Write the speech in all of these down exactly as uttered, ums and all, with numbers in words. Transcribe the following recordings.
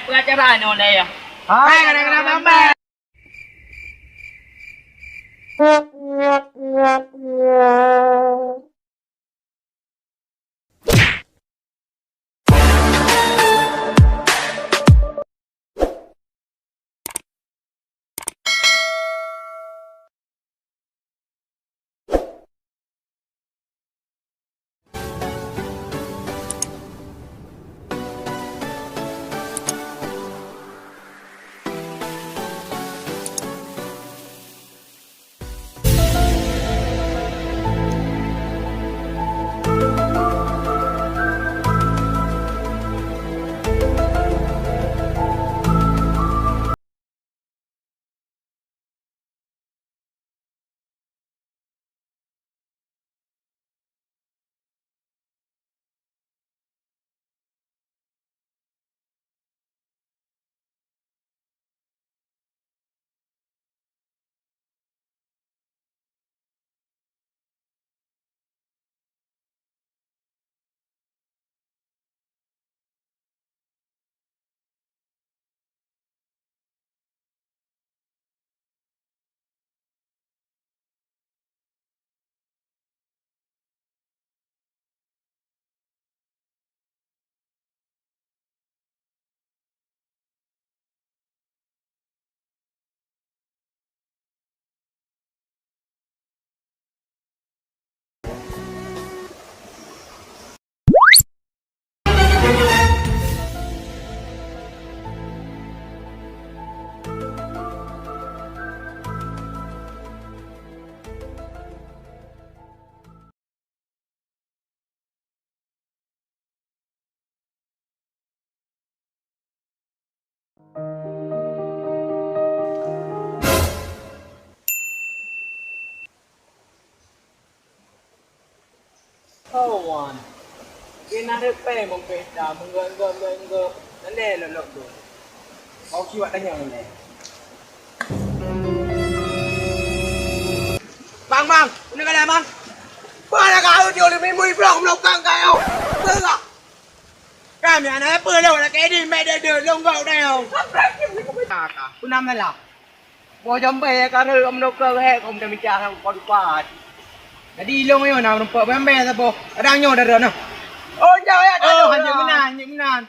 Peue acara nyoe lé ya? Hai, kadang-kadang bambai. Oh, wan. Kena ada peng bang pesta, mengga-mengga, mengga-mengga. Nalai lok-lok tu. Mau siwak tanya nalai. Bang, bang, ini kalian, bang. Mana kau dia oleh mimui blok melokang kayu? Berak. Kami anak apa lo, nak kedi, mek dia, dia, longgau dah, yo. Apa pun nama lah. Boh jambai ya, kara om doktor hek, om dah minta hang kau dupat. Jadi ilong yo na rumpok bambai saboh. Kadang nyoe dara nah. Oh, jauh ya. Oh, hanya menan, hanya menan.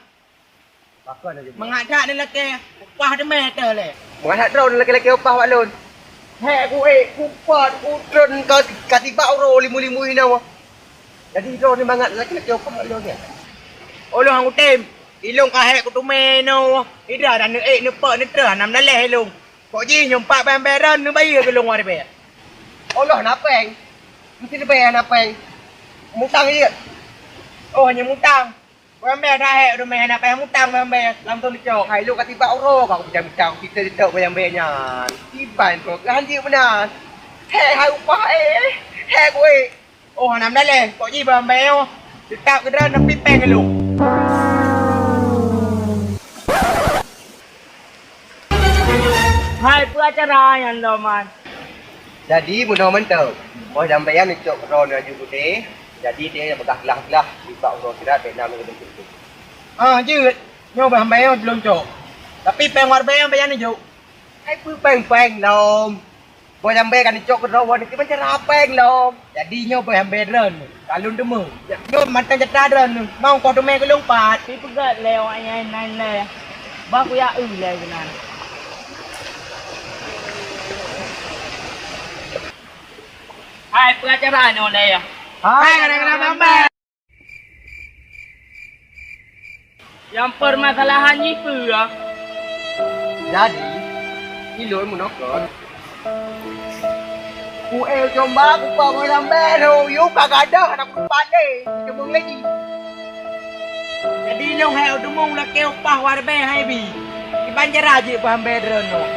Pakon aja. Mangat dak ni laki upah demai teh le. Mangat dak droe ni laki-laki upah wak lôn. Hek ku, eh, ku pat, ku tron ka, ka tibak uroe limu-limu inoe. Jadi droe ni mangat laki-laki upah wak lôn ya. Oloh hang utem, ilong ka hek ku tumai inoe. Ida dan neuk, eh, neupok neutrah nam laleh ilong. Kok jih nyoe empat bang beran neubayeue keu lôn waréh bèe. Allah na pèng. Meusti leubeh na pèng. Mutang jeuet. Oh, hanya mutang. Bang bèe na hek, udah meh na payah mutang bang bèe. Lam tu dicok. Hai, lôn ka tibak uroe ka aku peucah mutang. Kita dicok bang bèe nyan. Iban kok kan jeuet meunan. Hek hai upah, eh. Hek ku, eh. Oh, hana meudaleh. Kok jih bang bèe nyoe? Teutap keudroe neupipèng lôn. Hai, peue acara nyan lom, man? Jadi, bunoe mantong. Boh jambai nyan neucok keudroe neuju udeh. Jadi, dia nyang peugah glah-glah, nibak uroe sira, bèk na meudeh. Ah, jeuet. Nyoe bang bèe nyoe lôn cok. Tapi pèng waréh bèe nyan bèk neuju. Hai, peue pèng-pèng lom. Boh jambai ka neucok keudroe nyoe kiban cara pèng lom. Jadi nyoe boh jambai droeneuh, ka lôn deungoe. Nyoe mantong jata droeneuh, mau koh teumé keu lôn pat. Pi peugöt lé awak nyan nan lé. Bah kuyak eu lé keunan. Hai, peue acara nyoe lé ya? Hai, kadang-kadang bambai. Nyang peumasalahan jih peue? Jadi, ilôn meunoe kon. Ku eu comba ku pa goh lambée lôn, yue ka gadôh hana ku pale, teumong lé jih. Jadi lôn hai eu teumong lakée upah waréh hai bi. Kiban cara jih upah lambée droeneuh.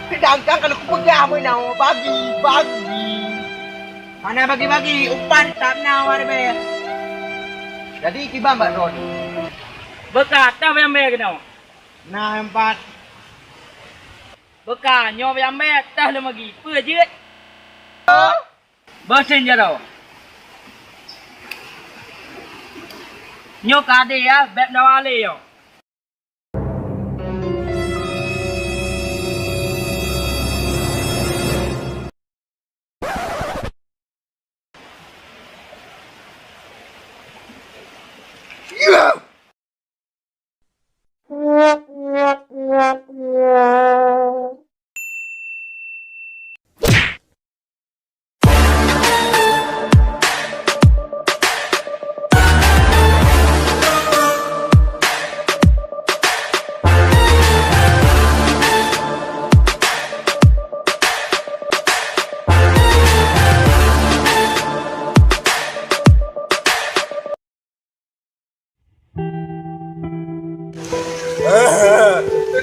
Seudangkan kalau kupeugah meunoe bagi, bagi. Hana bagi-bagi, upah teutab na waréh bèe. Jadi kiban bak droeneuh? Beuka teuh bèe keunoe. Na empat. Beuka nyoe bèe teuh lôn bagi. Peue jeuet? Beusen jaroe. Nyoe ka adé ya, bèk meudawa lé nyoe.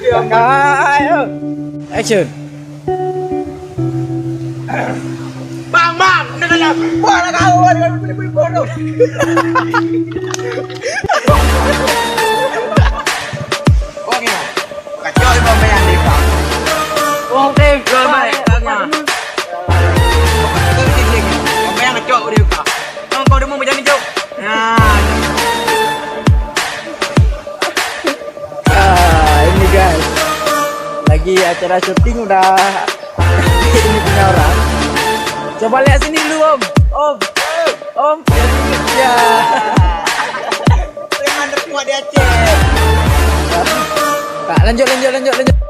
Action. Bang, bang, nak kena. Wah, nak kau, wah, nak kau, boleh, boleh, boleh, boleh. Oke. Kacau, bang, bayang ni, bang. Oke, bang, bayang, bang. Bang, bayang, kacau, dia, bang. Bang, kau demo macam ni, jauh. Nah. Ah, ini guys. Lagi acara syuting udah ini punya orang. Coba lihat sini dulu, Om. Om. Om. Ya. Preman terkuat di Aceh. Tak, lanjut, lanjut, lanjut, lanjut.